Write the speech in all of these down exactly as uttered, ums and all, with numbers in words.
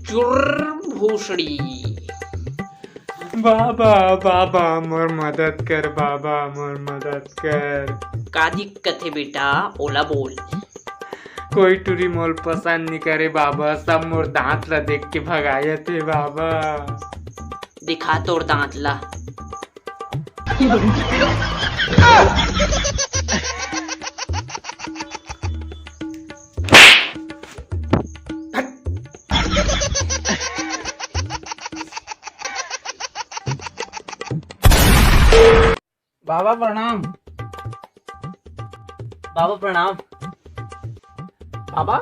चुर भोसड़ी। बाबा, बाबा, मोर मदद कर, बाबा, मोर मदद कर। का दिक्कत हे बेटा, ओला बोल। कोई टुरी मोल पसंद नी करे बाबा, सब मोर दांत ला देख के भगायत हे बाबा। दिखा तोर दांत ला। बाबा प्रणाम। बाबा प्रणाम। बाबा,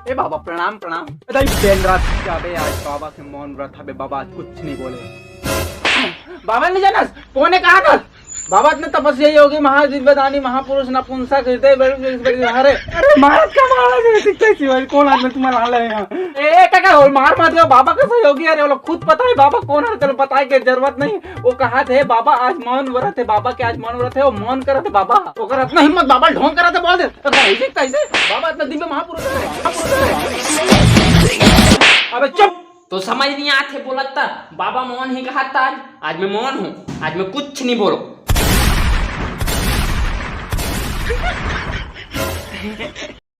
ए बाबा प्रणाम, प्रणाम। अरे बेंद्रा जाबे, आज बाबा के मौन व्रत हबे, बाबा आज कुछ नहीं बोले। बाबा नहीं जानस, कोने कहा था? बाबा इतने तपस्या योगी महादिव्य दानी महापुरुष नपुंसक हृदय बल-, बल-, बल-, हरे। अरे महाराज का महाराज है, ठीक है शिवाजी, कौन आदमी तुम्हारा हाल है यहाँ? ए, ए, काका, और मार मत दो, बाबा का सहयोगी है, वो लोग खुद पता है बाबा कौन है, चलो बताए के जरूरत नहीं। वो कहा थे बाबा आज मौन व्रत है, बाबा के आज मौन व्रत है, वो मौन करत है बाबा। ओकर इतना हिम्मत बाबा ढोंग करत है, बोल दे। तो कैसे, कैसे? बाबा इतना दिव्य महापुरुष है, महापुरुष है। अबे चुप। तो समझ नहीं आत हे बोलत त, बाबा मौन ही कहा था आज, आज मैं मौन हूँ, आज मैं कुछ नहीं बोलो।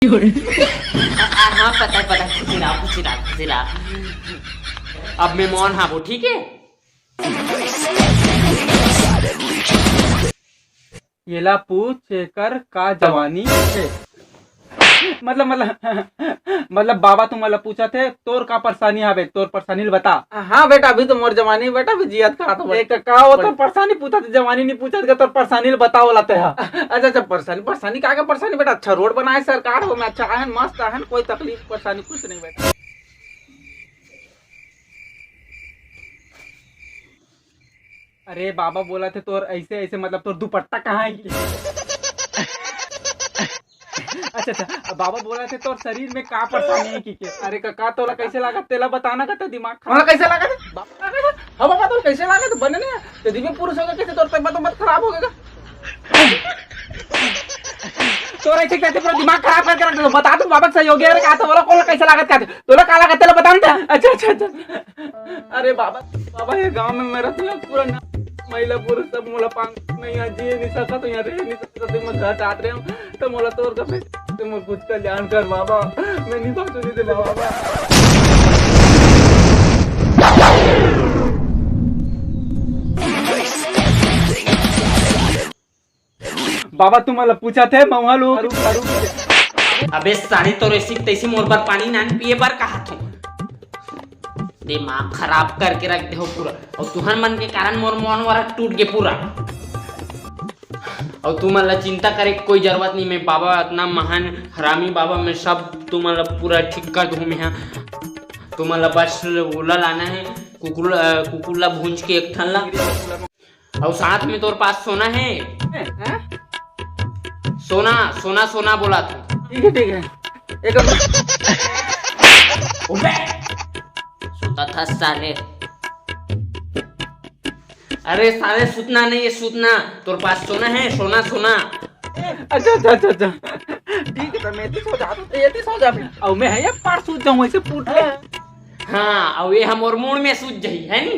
आ, आ, हाँ, पता है, पता है, खुशी रहा, खुशी रहा, खुशी रहा। अब मैं मौन हाबो, ठीक है? येला पूछ, एकर का जवानी हे? मतलब, मतलब, मतलब, बाबा तुमन ला पूछत हे, तोर का परेशानी हावे, तोर परेशानी ल बता। हाँ बेटा, अभी तो मोर जवानी बेटा, अभी जियत का तो एक का वो तोर परेशानी पूछत, जवानी नहीं पूछत का, तोर परेशानी ल बताओ लाते हा। अच्छा, अच्छा, परेशानी, परेशानी का, का परेशानी बेटा? अच्छा रोड बनाए सरकार हो, मैं अच्छा आहन, मस्त आहन, कोई तकलीफ परेशानी कुछ नहीं बेटा। अरे बाबा बोला थे तोर ऐसे, ऐसे मतलब तोर दुपट्टा कहाँ है? अच्छा, अच्छा, बाबा बोला थे तोर शरीर में का परेशानी है कि के? अरे काका, तोला कैसे लागत, तेला बताना का, तो दिमाग खराब। मोला कैसे लागत? बाबा लागत? हाँ बाबा, तोला कैसे लागत? बने नहीं, तो दिव्य पुरुष होगा, कैसे तोर तबियत मत खराब होगा? तोर ऐसे कैसे पूरा दिमाग खराब करके रख दे? बता तू बाबा के सहयोगी है, का तो बोला, कौन कैसे लागत का? तोला का लागत, तेला बता ना। अच्छा, अच्छा, अच्छा। अरे बाबा, बाबा, ये गांव में मेरा तो पूरा ना, महिला पुरुष सब मोला पांग नहीं, यहाँ जी नहीं सकत, यहाँ रह नहीं सकत, मैं घर आत रहे हूँ, तो मोला तोर का, तो मैं कुछ का जान कर बाबा, मैं नहीं बात नहीं दे बाबा। बाबा, तुमन ला पूछा थे, मऊहा लोग। अबे साले, तोर ऐसी तैसी मोर बर पानी नान पिए बर कहा थो। दिमाग खराब करके रख दे हो पूरा। और तुहन मन के कारण मोर मौन व्रत टूट गे पूरा। और तुमन ला चिंता करे के कोई जरूरत नहीं। मैं बाबा इतना महान हरामी बाबा, मैं सब तुमन ला पूरा ठीक कर दूँ मैं। हाँ, तुमन ला बस ओला लाना है, कुकुर, अ, कुकुर ला भूंज के एक ठन ला। और साथ में तोर पास सोना है? हैं? सोना, सोना, सोना बोला था। ठीक है, ठीक है। एक अबे! सुता था साले। अरे साले, सुतना नहीं है, सुतना। तोर पास सोना है? सोना, सोना। अच्छा, अच्छा, अच्छा, अच्छा। ठीक है, तो मैं एती सो जाता, तो एती सो जा फिर। और मैं है, ये पार सूत जाऊँ, ऐसे फूट ले। हाँ, अउ ये हमर मुड़ में सूझ जही, है नी?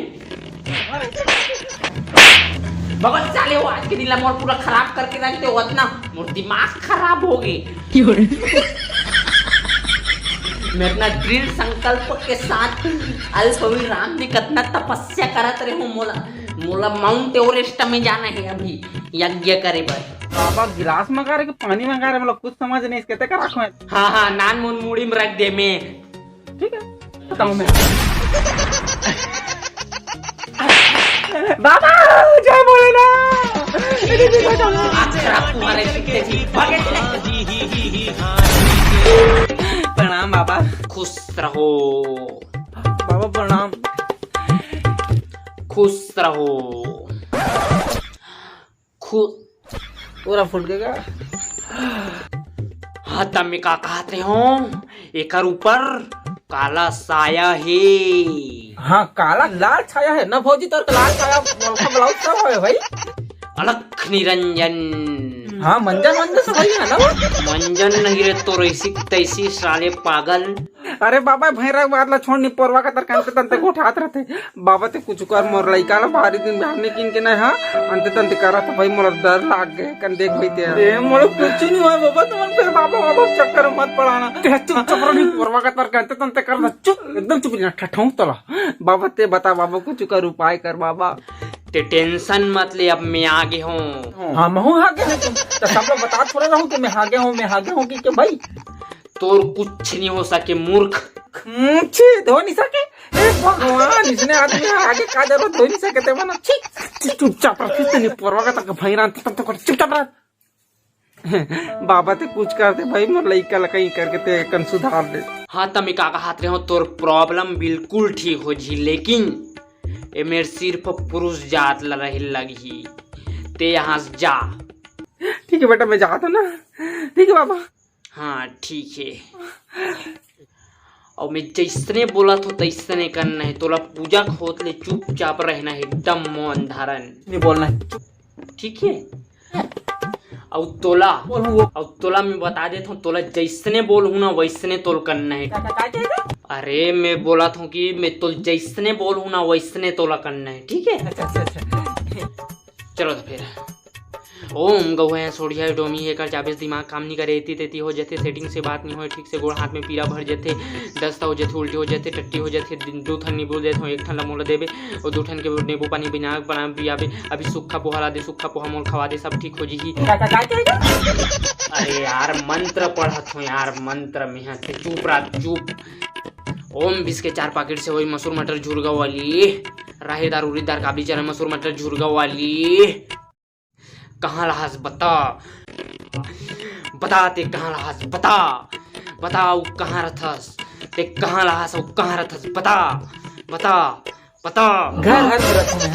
भगत साले, वो आज के दिन ला मोर पूरा खराब करके रख दे, वो इतना मोर दिमाग खराब हो गए। मैं अपना दृढ़ संकल्प के साथ अल्प अभी राम जी कतना तपस्या करत रहे हूँ, मोला, मोला माउंट एवरेस्ट में जाना है अभी यज्ञ करे बर। बाबा गिलास मंगा रहे कि पानी मंगा रहे, मतलब कुछ समझ नहीं इसके, ते का रखो है। हाँ, हाँ, नान मुन मुड़ी में रख दे मैं। ठीक है, बताऊं मैं। बाबा, जय भोलेनाथ। अक्षरा तुम्हारे सीधे जी भागे थे। प्रणाम बाबा। खुश रहो। बाबा प्रणाम। खुश रहो। खु- पूरा फूट गया। हाँ, त मैं का कहत रहे हूँ, एकर ऊपर काला साया हे। हाँ, काला लाल छाया है ना भौजी, तोर लाल साया मोलखा ब्लाउज सब है भाई। अलख निरंजन। हाँ, मंजन, मंजन सही है ना वो? मंजन नहीं रे, तोर ऐसी तैसी साले पागल। अरे बाबा, भैरा बात ला छोड़, निपोरवा कतर के अंते तंते गोठात रथे। बाबा ते कुछ कर, मोर लइका ला भारी दिन बिहान ने किन के नहीं, हाँ, अंते तंते करत भाई, मोला डर लाग गे, कन देख भाई ते। ए, मोला कुछ नहीं होय बाबा, तुमन फिर बाबा, बाबा चक्कर मत पड़ाना। ते चुपचाप रह, निपोरवा कतर के अंते तंते कर, चुप, एकदम चुप रहना, ठठों तोला। बाबा ते बता बाबा, कुछ कर उपाय कर बाबा। ते tension मत ले, अब मैं आगे हूँ। हाँ, महूँ आगे हूँ, तो सब लोग बता थोड़ा रहूँ कि मैं आगे हूँ, मैं आगे हूँ कि, कि भाई। तोर कुछ नहीं हो सके मूर्ख। हम्म, छी, धो नहीं सके। ए भगवान, इसने आदमी आगे का जरूरत हो नहीं सके ते बना। छी, छी, चुपचाप रह, फिर ते निपोरवा कतर के भैरा, तब तक चुपचाप रह। बाबा ते कुछ कर दे भाई, मोर लइका ला कहीं करके ते कन सुधार दे। हाँ, त मैं का कहत रहे हूँ, तोर problem बिल्कुल ठीक हो जी, लेकिन ए मेर सिर्फ पुरुष जात ला रहे लगही। ते यहाँ से जा। ठीक है बेटा, मैं जाता हूँ ना। ठीक है बाबा। हाँ, ठीक है। और मैं जैसने बोलत हूँ तैसने करना है। तोला पूजा खोत ले चुपचाप रहना है, एकदम मौन धारण। नहीं बोलना है। ठीक है। और तोला, बोलूँ वो। और तोला मैं बता देत हूँ, तोला जैसने बोलहूँ ना वैसने तोल करना है। का, का, का कह रहे? अरे मैं बोलत हूँ कि मैं तोल जैसने बोलहूँ ना वैसने तोला करना है, ठीक है? अच्छा, अच्छा, अच्छा। चलो तो फिर। ओम गौहै सोढ़िया डोमी हे, एकर चाबे से दिमाग काम नी करे, एती तेती हो जथे, setting से बात नी होय, ठीक से गोड़ हाथ में पीरा भर जथे, दस्त हो जथे, उल्टी हो जथे, टट्टी हो जथे। दिन दू ठन नींबू देत हो, एक ठन ला मोला देबे, और दू ठन के नींबू पानी बिना बना पियाबे। अभी सुक्खा पोहा ला दे, सुक्खा पोहा मोल खवा दे, सब ठीक हो जिही। का, का, का, का, का? अरे यार, मंत्र पढ़त हो यार, मंत्र में हाथ से चुप रह, चुप। ओम बीस के चार पाकिट से होही मसूर मटर झुरगा वाली, राहेदार उरीदार काबली चना मसूर मटर झुरगा वाली। कहाँ ला हस बता, बता ते कहाँ ला हस बता, बता उ कहाँ रथस, ते कहाँ ला हस उ कहाँ रथस बता, बता, बता। घर, घर में रखूँ मैं,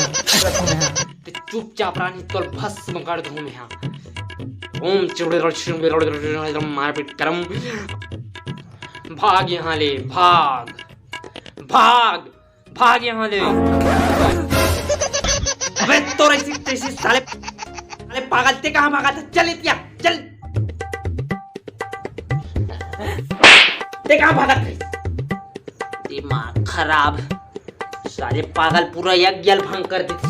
रखूँ मैं। ते चुपचाप रानी तोल भस्म कर दूँ मैं। ओम चिड़े मारपीट करम। भाग यहाँ ले, भाग, भाग, भाग यहाँ ले। अबे तोर ऐसी तैसी साले, साले पागल, ते कहाँ भागा था? चल इतिया, चल। ते कहाँ भागा था? दिमाग खराब, साले पागल पूरा यज्ञ भंग कर देथे।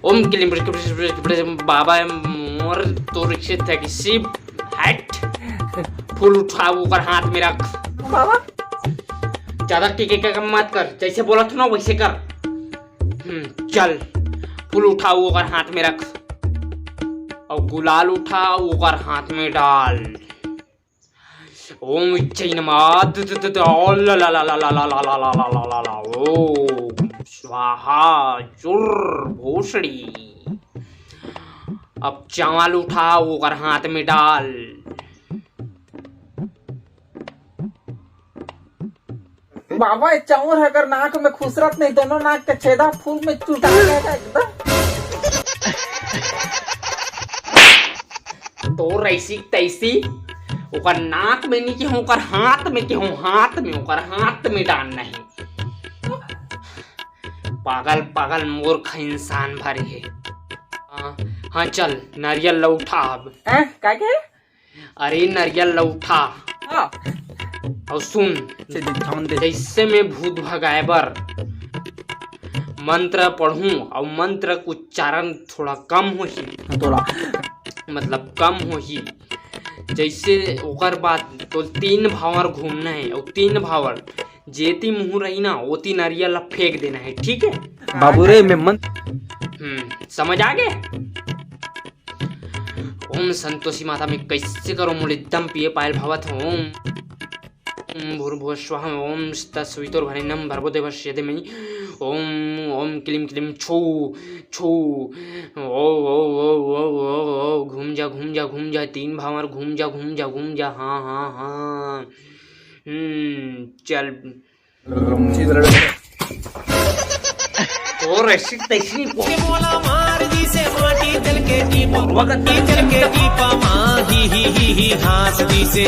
ओम क्लीम बाबा मोर तोर इच्छित है कि शिव हट। फूल उठाओ, ओकर हाथ में रख। बाबा। ज्यादा के, के, के मत कर, जैसे बोलत हो ना वैसे कर। हम्म, चल, फूल उठाओ, ओकर हाथ में रख, और गुलाल उठाओ, ओकर हाथ में डाल। ओम इच्छै नमः। ओम स्वाहा। चुर भोसड़ी। अब चावल उठाओ, ओकर हाथ में डाल। बाबा, ये चाउर ह अगर नाक में खुसरत नहीं, दोनों नाक के छेदा फूल में चुटा जाएगा एकदम। तोर ऐसी तैसी, ओकर नाक में नहीं केहूँ, ओकर हाथ में केहूँ, हाथ में, ओकर हाथ में डाल नहीं। पागल, पागल मूर्ख इंसान भरे हे। हाँ, हाँ, चल, नारियल ला उठा अब। हैं? का के? अरे नरियल ला उठा। हाँ। अउ सुन, से दे, ध्यान दे। जैसे मैं भूत भगाए बर मंत्र पढ़ूं अउ मंत्र के उच्चारण थोड़ा कम होही। हाँ, थोड़ा। मतलब कम होही। जैसे ओकर बाद तो तीन भावर घूमना है अउ तीन भावर जेती मुंह रही ना, ओती नरियल ला फेंक देना है, ठीक है? बाबू रे, मैं मन हम्म, समझ आ गए? ओम संतोषी माता में कैसे करो, मोले दम पिए पायल भावत हो। ओम, ओम भूर्भुवः स्वः, ओम तत्सवितुर्वरेण्यं भर्गो देवस्य धीमहि। ओम, ओम क्लीं क्लीं छू, छू। ओ, ओ, ओ, घूम जा, घूम जा, घूम जा, तीन भावर घूम जा, घूम जा, घूम जा। हाँ, हाँ, हाँ। हम्म, चल। तोर ऐसी तैसी नहीं बोल। बोला मार जी से माटी जल के दीप, वक्त जल के दीपा माँ, ही, ही, ही, ही, हाथ जी से।